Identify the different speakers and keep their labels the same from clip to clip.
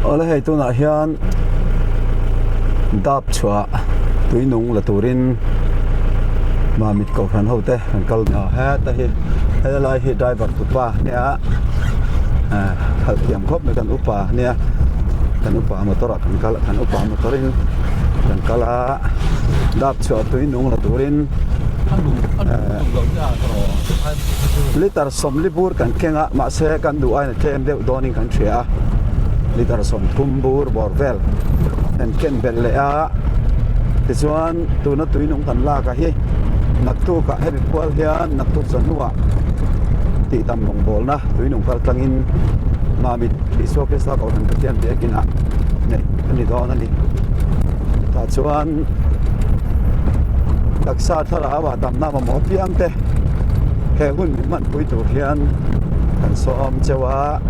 Speaker 1: Awle hei tunah hian dap chhuah tui nung la turin Mamit Kohhran ho te an kal a heta hi helai hi driver tupa nia khalh thiam khawp mai kan upa nia kan upa motor ah kan kal a kan upa motor in kan kal a dap chhuah tui nung la turin liter sawmli bur kan keng a mahse kan duh aiin a tlem deuh dawnin kan hria a liter 30 bur bawr vel kan ken belh leh a tichuan tuna tui nung kan lak a hi naktuk ah hemi pual hian naktuk chawhnuah tih tam rawngbawlna tui nung kal tlangin Mamit Isua Krista Kohhran Pathian biakin ah neih a ni dawn a ni tah chuan taksa thlarau ah damna mamawh apiang te he hun min hmanpui tur hian kan sawm cheu a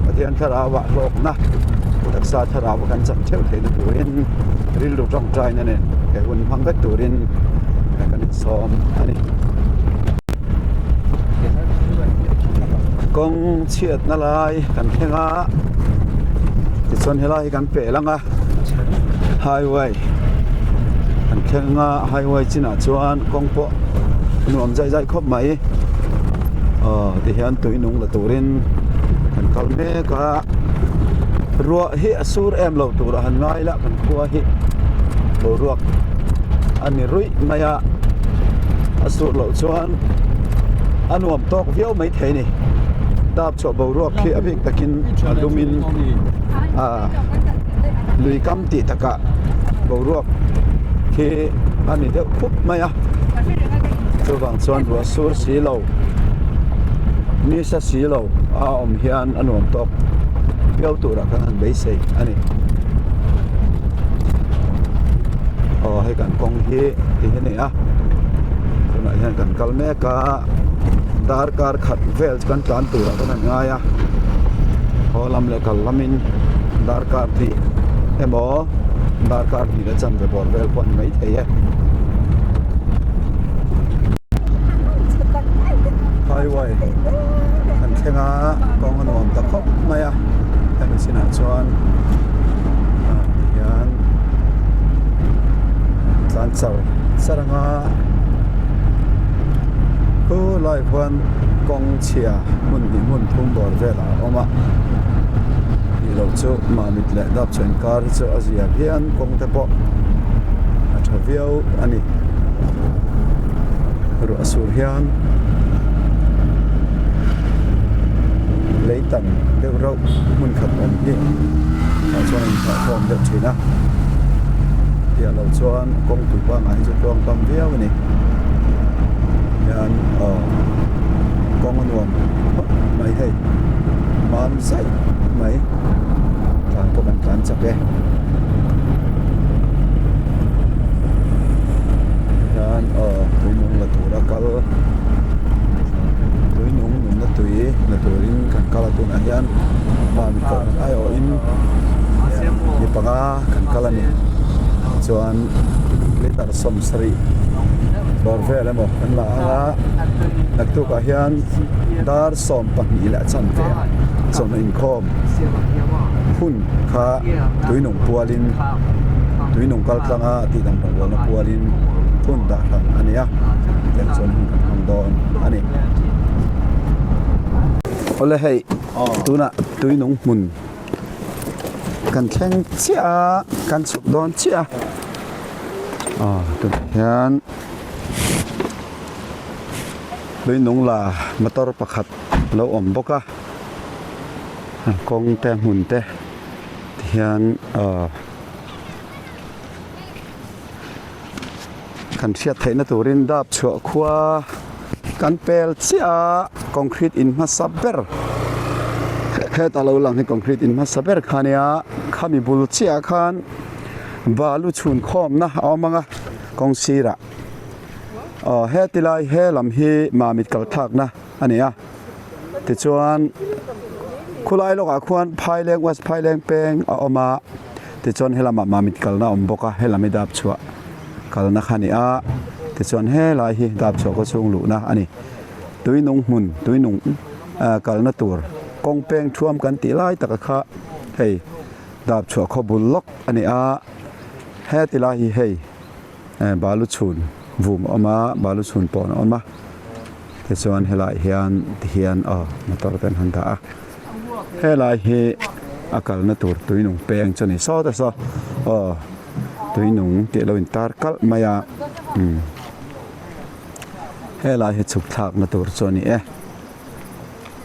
Speaker 1: Pathian thlarau ah hlawkna taksa thlarau a kan chan theuh theihna turin rilru tawngtaina nen he hun hmang vek turin kan insawm a ni. Kawng chhiatna lai kan thleng a tichuan helai hi kan pel ang a highway kan thleng a highway chinah chuan kawng pawh nuam zai zai khawp mai aw tihian tui nung la turin kan kal mek a ruah hi a sur em lo tur a han ngai la kan khua hi boruak a ni ruih mai a a sur loh chuan a nuam tawk viau mai thei a ni dap chhuah boruak khi a bik takin a lumin ah lui kam tih takah boruak khi a ni deuh khup mai a chuvang chuan ruah sur si lo nisa si lo a awm hian a nuam tawk viau turah khan han beisei a ni aw hei kan kawng hi ti hi a ni a tunah hian kan kal mek a darkar khat vel chu kan tlan turah kan han ngai a haw lam leh kal lamin darkar hnih emaw darkar hnih leh chanve bawr vel pawh a ni maithei e. Highway kan thleng a kawng a nuam ta khawp mai a hemi chinah chuan ah tihian tlan char char anga khu lai khuan kawng chhia hmun hnih hmun thum bawr velah a awm a tih loh chu mamit leh dap chho inkar hi chu a zia phian kawng te pawh a tha viau a ni ruah sur hian lei tam deuh rauh hmun khat awm hi tah chuan a inthahkhawm deuh thin a piah loh chuan kawng tui pangngai hi chu tluang tam viau a ni hian aw kawng a nuam khawp mai hei mam zaih mai tlan pawh kan tlan chak e hian aw tui nung la tura kal tui nung nunna tui la turin kan kal a tunah hian van kohhran aiawhin mi panga kan kal a ni chuan litre 70 bawr vel emaw kan la ang a naktukah hian dar 12 leh a chanve ah chawhnu inkhawm hun kha tuinung pualin tuinung kal tlanga tih dang rawngbawlna pualin hun dah hran a ni a tiang chuan hun kan hmang dawn a ni. Awle hei tunah tuinung hmun kan thleng chiah a kan chhuk dawn chiah a aw tunah hian tuinung la motor pakhat a lo awm bawk a kawng te hmun te tihian aw kan hriat theihna turin dap chhuah khua kan pel chiah a concrete in hmasa ber heta lo lang hi concrete in hmasa ber kha ania khami bul chiah ah khan balu chhun khawmna a awm ang a kawng sirah aw heti lai he lam hi mamit kal thlakna a ni a tichuan khulai lawkah khuan phaileng west phaileng peng a awm a tichuan helamah mamit kalna a awm bawk a helam hi dap chhuah kalna kha a ni a tichuan helai hi dap chhuah khaw chhung luhna a ni tuinung hmun tuinung ah kalna tur kawng peng thuam kan tih lai taka kha hei. Dap chhuah khaw bul lawk a ni a, heti lai hi hei balu chhun vum a awm a, balu chhun pawn a awm a, tichuan helaiah hian tihian aw motor te an han dah a, helai hi a kalna tur tui nung peng chu a ni sawt a saw aw tui nung tih a lo intar kalh mai a umm helai hi chhuk thlakna tur chu a ni e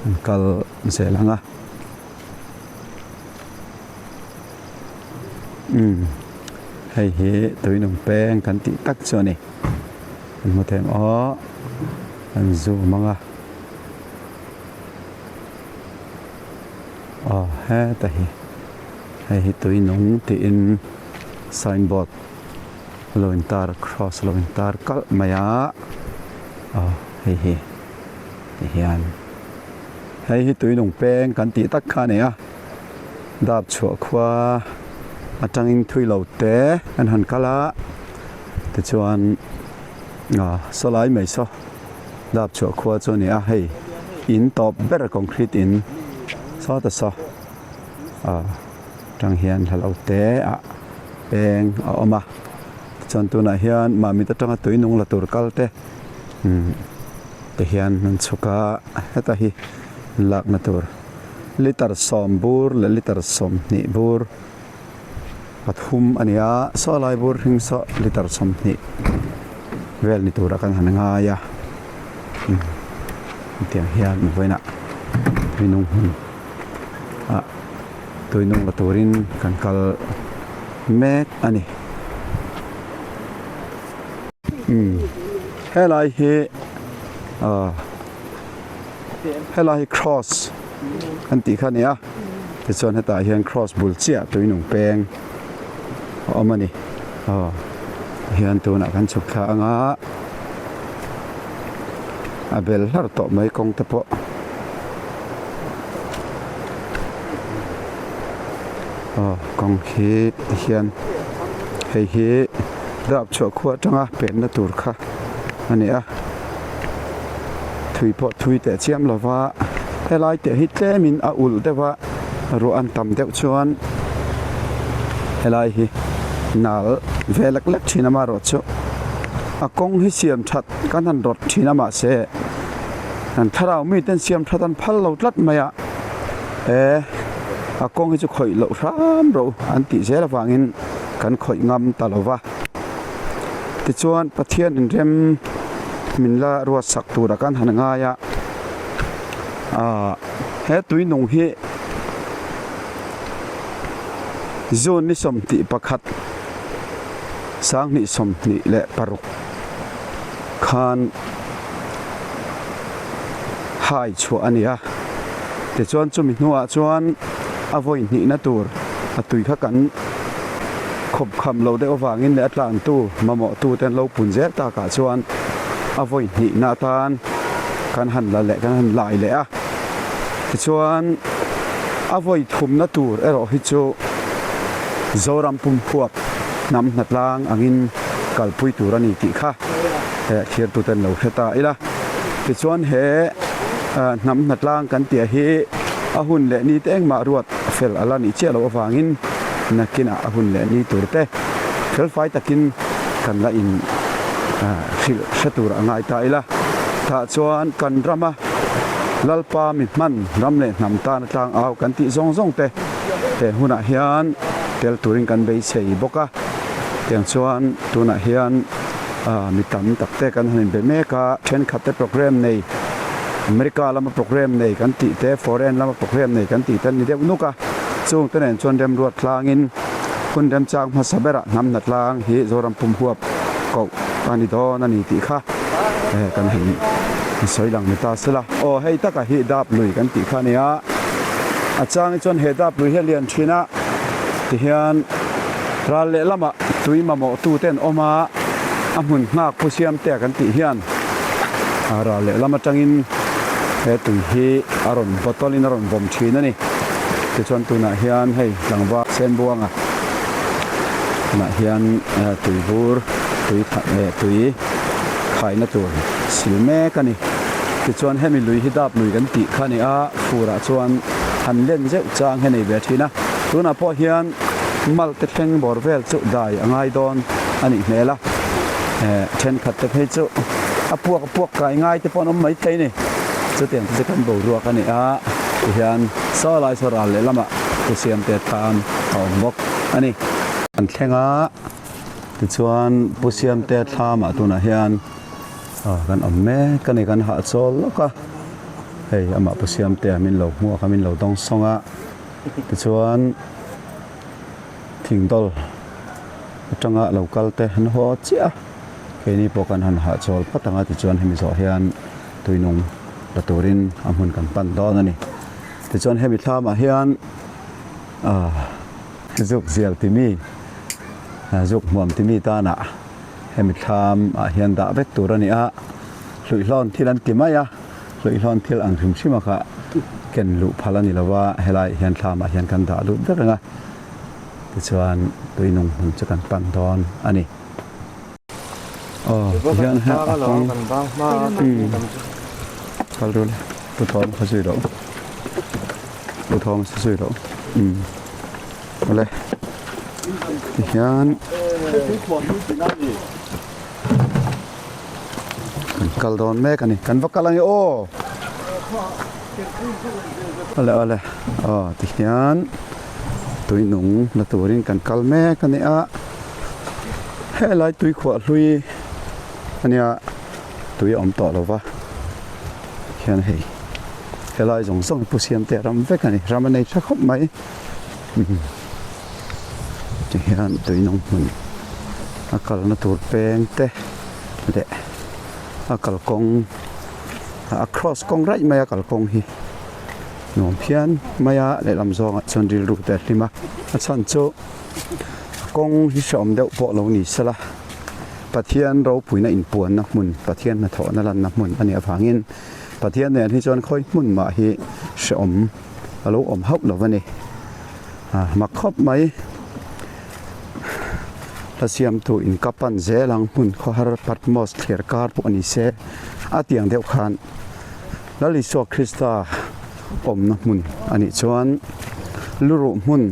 Speaker 1: an kal zel ang a. Umm hei hi tuinung peng kan tih tak chu a ni an hmu thei ang aw an zoom ang a aw heta hi hei hi tuinung tiin sign board a lo intar cross a lo intar kalh mai a aw hei hi tihian. Hei hi tuilung peng kan tih tak kha a ni a, dap chhuah khua atangin thui lo te an han kal a, tichuan ah saw lai mai saw dap chhuah khua chu a ni a, hei in tawp ber concrete in saw ta saw ah atang hian hla lo te ah peng a awm a, tichuan tunah hian mahmit atanga tuinung la tur kal te umm. Ti hian an chhuk a, heta hi lakna tur litre sawm bur leh litre 20 bur pathum a ni a, saw lai bur hring saw litre 20 vel ni tura kan han ngai a, hetiang hian vawiinah tuinung hmun ah tuinung la turin kan kal mek a ni. Helai hi ah helai hi cross an tih kha a ni a tichuan hetah hian cross bul chiah tuinung peng a awm a ni aw tihian tunah kan chhuk thla ang a a bel hlar tawh mai kawng te pawh. Aw kawng hi tihian hei hi dap chhuah khua atanga penna tur kha a ni a thui pawh thui teh chiam lova helai teh hi tlemin a ulh deuh a ruah an tam deuh chuan helai hi nal ve lek lek thin amaherawhchu a kawng hi siam that kan han rawt thin a mahse an thlarau miten siam that an phal lo tlat mai a. He a kawng hi chu khawih loh hram ro an tih zel avangin kan khawih ngam ta lo va. Tichuan Pathian inrem min la ruat sak tura kan han ngai a, aah he tui nung hi June ni 21 2026 khan hai chhuah a ni a, tichuan chumi hnuah chuan a vawi hnihna tur a tui kha kan khawp kham lo deuh avangin leh a tlantu mamawh tu te an lo pun zel takah chuan a vawi hnihna atan kan han la leh kan han lai leh a, tichuan a vawi thumna tur erawh hi chu Zoram pumpuak hnam hnatlang angin kalpui tur a ni tih kha thirtute an lo hre ta ila. Tichuan he hnam hnatlang kan tih hi a hun leh ni te engmah ruat fel a la nih chiah loh avangin nakinah a hun leh ni tur te felfai takin kan la in hrilh hre tur a ngai ta ila. Tah chuan kan rama Lalpa mi hman ram leh hnam tana tlang au kan tih zawng zawng te he hunah hian tel turin kan beisei bawk a. Tiang chuan tunah hian mi tam tak te kan han inbe mek a, thenkhat te programme nei, America lama programme nei kan tih te, foreign lama programme nei kan tih te an ni deuh nuk a, chung te nen chuan remruat tlangin hun remchang hmasa berah hnam hna tlang hi Zoram pum huap koh a ni dawn a ni tih kha kan han sawi lang ni ta sela. Aw hei taka hi dap lui kan tih kha a ni a, a chang chuan he dap lui hi a lian thin a, tihian Ral lehlamah tui mamawh tute an awm a, a hmun nghak pu siamtea kan tih hian ral lehlam atangin he tui hi a rawn bottle in a rawn vawm thin a ni. Tichuan tunah hian hei tlangval Senbuanga tunah hian tui bur tui tui khaina tur sil mek a ni. Tichuan hemi lui hi dap lui kan tih kha a ni a, furah chuan han len zeuh chang hi a nei ve thin a. Tunah pawh hian malte thleng bawr vel chu dai a ngai dawn a nih hmel a, thenkhat te phei chu a puak a puak kai ngai te pawh an awm maithei a ni. Chutiang te chu kan boruak a ni a, tihian saw lai saw ral lehlamah thu siam te tan a awm bawk a ni. Kan thleng a, tichuan Pu Siamte thlamah tunah hian kan awm mek a ni, kan hahchawl lawk a, hei amah Pu Siamtea min lo hmuak a, min lo dawng sawng a. Tichuan thingdawl atanga lo kal te an haw chiah a, keini pawh kan han hahchawl phawt ang a tichuan hemi zawh hian tuinung la turin a hmun kan pan dawn a ni. Tichuan hemi thlamah hian ah zuk zial timi zuk hmuam timi tanah hemi thlam ah hian dah vek tur a ni a, hluihlawn thil an ti mai a. Hluihlawn thil ang hrim hrim a kha ken luh phal a ni lo va, helai hian thlamah hian kan dah lut vek ang a, tichuan tuinung hmun chu kan pan dawn a ni. Aw tihian he a kawng kal ru le pu thawm kha zui loh pu thawm sa zui loh umm awle tihian. Kan kal dawn mek a ni kan va kal ang e aw awle awle aw tihian tui nung la turin kan kal mek a ni a helai tui khuah hlui a nia tui a awm tawh lo va hian hei helai zawng zawng hi pu siam te a ram vek a ni ram a nei tha khawp mai. Tihian tuinung hmun a kalna tur peng te leh a kalkawng a cross kawng raih mai a kalkawng hi nuam phian mai a lehlam zawngah chuan rilru te a hlim a a chhan chu kawng hi hrehawm deuh pawh lo ni sela Pathian ropuina inpuanna hmun Pathian hnathawhna lanna hmun a nih avangin Pathian nen hi chuan khawi hmun mah hi hrehawm. A lo awm hauh lo a ni. Ah mak khawp mai. Hla siamtu in ka pan zel ang hmun khawhar Patmos thliar kar pawh a ni se a tiang deuh khan Lal Isua Krista awmna hmun a nih chuan luruh hmun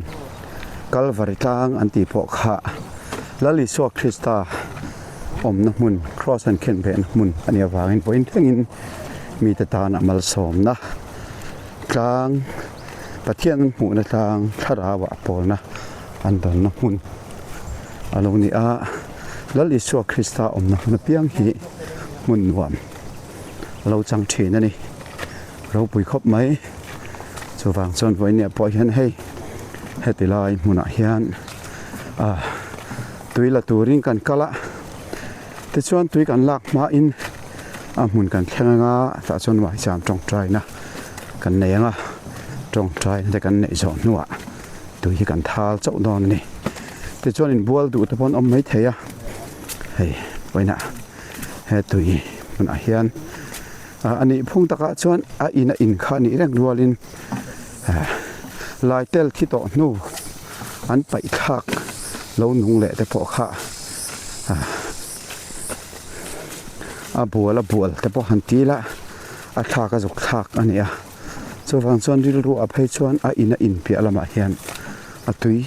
Speaker 1: Kalvari tlang an tih pawh kha Lal Isua Krista awmna hmun Kraws an khen behna hmun a nih avangin vawiin thlengin mite tan a malsawmna. Tlang, Pathian an hmuhna tlang thlarau ah pawlna an dawnna hmun a lo ni a, Lal Isua Krista awmna hmun apiang hi hmun nuam a lo chang thin a ni. Ropui khawp mai, chuvang chuan vawinia pawh hian hei heti lai hmunah hian ah tui la turin kan kal a, tichuan tui kan lak hmain a hmun kan thleng anga tah chuan maicham tawngtaina kan nei anga tawngtaina te kan neih zawh hnuah tui hi kan thal chauh dawn a ni tichuan inbual duh te pawh an awm maithei a hei vawiinah he tui hmunah hian a nih phung takah chuan a in a in kha a nih reng rualin lai tel thi tawh hnu an paih thlak lo nung leh te pawh kha a bual a bual te pawh han ti ila a thlak a zuk thlak a ni a chuvang chuan rilru ah phei chuan a in a in piah lamah hian a tui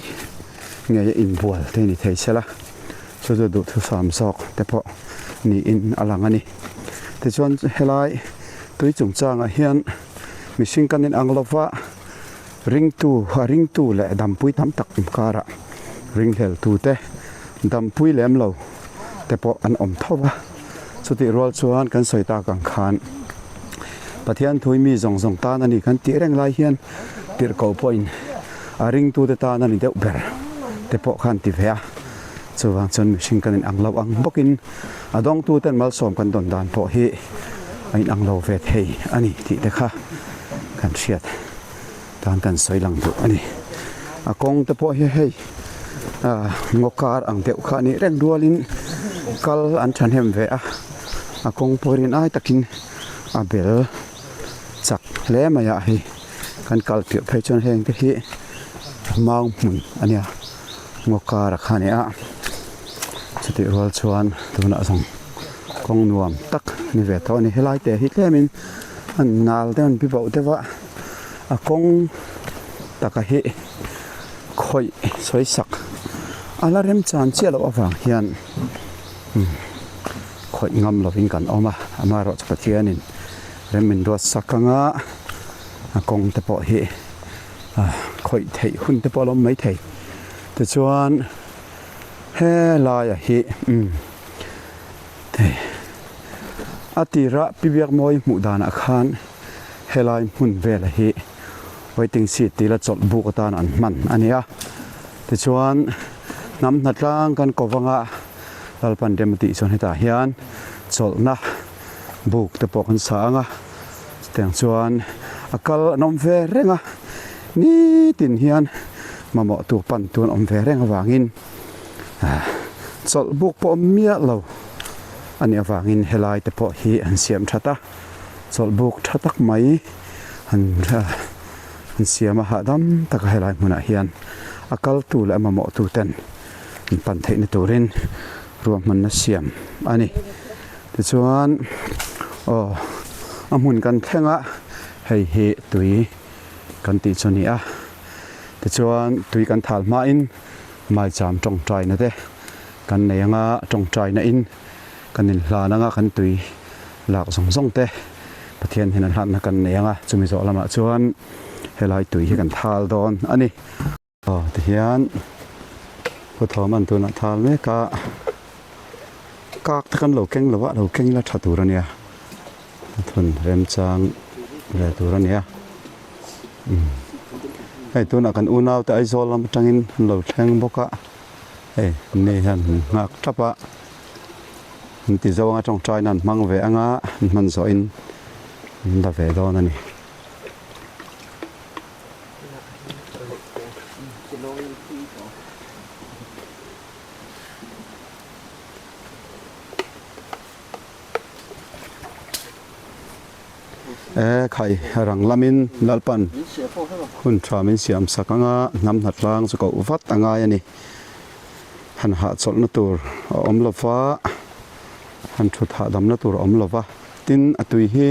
Speaker 1: ngei a inbual te ni thei sela chu chu duhthusam zawk te pawh niin a lang a ni tichuan helai tui chungchangah hian mihring kan inang lova ringtu a ringtu leh dampui tam tak inkarah ringhlel tute dampui lem lo te pawh an awm tho va chutih rual chuan kan sawi tak ang khan Pathian thui mi zawng zawng tan a ni kan tih reng lai hian tirhkoh pawhin a ringtute tan a ni deuh ber te pawh khan ti ve a chuvang chuan mihring kan inang lo ang bawkin a dawngtuten malsawm kan dawn dan pawh hi a inang lo ve thei a ni tih te kha kan hriat. Tan kan sawi lang duh a ni. A kawng te pawh hi hei ah ngaw kar ang deuh kha a nih reng rualin kal an thahnem ve a, a kawng pawh rin ai takin a bel chak hle mai a hei kan kal piah phei chuan heng te hi mau hmun a nia ngaw kar a kha a ni a chutih rual chuan tunah zawng kawng nuam tak a ni ve tawh a ni helai te hi tlemin an nal deuh an bi bauh deuh a. A kawng taka hi Khawih sawi sak a la remchan chiah loh avang hian khawih ngam lovin kan awm a, amaherawhchu Pathianin rem min ruat sak anga a kawng te pawh hi khawih theih hun te pawh a lo awm maithei. Tichuan helaiah hi a tira Pi Biakmawi hmuh danah khan helai hmun velah hi. Waiting seat tih la chawlh buk atan an hman a ni a, tichuan hnam hnatlang kan ko vanga Lalpan rem a tih chuan hetah hian chawlhna buk te pawh kan sa ang a, chutiang chuan a kal an awm ve reng a, nitin hian mamawh tur pan tu an awm ve reng avangin chawlh buk pawh awm miah lo a nih avangin helai te pawh hi an siam that a. Chawlhbuk tha tak mai an an siam a hahdam taka helai hmunah hian a kaltu leh a mamawhtu ten an pan theihna turin ruahmanna siam a ni. Tichuan aw a hmun kan thleng a hei hi tui kan tih chu a ni a tichuan tui kan thal hmain maicham tawngtaina te kan nei anga tawngtaina in kan inhlan anga kan tui lak zawng zawng te Pathian hian a hlanna kan nei ang a, chumi zawh lamah chuan helai tui hi kan thal dawn a ni. Aw tihian Puthawm an tunah thal mek a, kak te kan lo keng lo a, lo keng ila tha tur a nia, a thun remchang ve tur a nia. Umm hei tunah kan unau te Aizawl lam atangin an lo thleng bawk a, hei ni hian an nghak tap a. An ti zawng a tawngtaina an hmang ve anga an hman zawhin an la ve dawn a ni. E khai rang lamin Lalpan hun tha min siam sak anga hnam hnatlang chu koh vat a ngai a ni. Han hahchawlhna tur a awm lo va, han thut hahdamna tur a awm lo va, tin a tui hi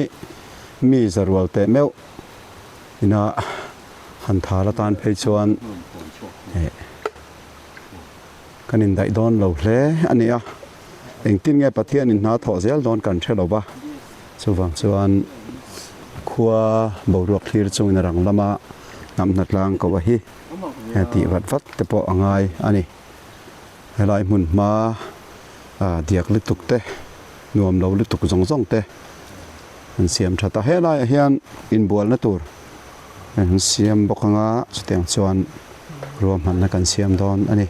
Speaker 1: mi za rual teh meuh ina han thal atan phei chuan kan indaih dawn lo hle a ni a, engtin nge Pathianin hna thawh zel dawn kan hre lo va, chuvang chuan khua boruak thlir chungin a rang lama hnam hnatlang koh a hi. Tih vat vat te pawh a ngai a ni. Helai hmun hma diak lutuk te, nuam lo lutuk zawng zawng te an siam that a. Helaiah hian inbualna tur an siam bawk anga chutiang chuan ruahmanna kan siam dawn a ni.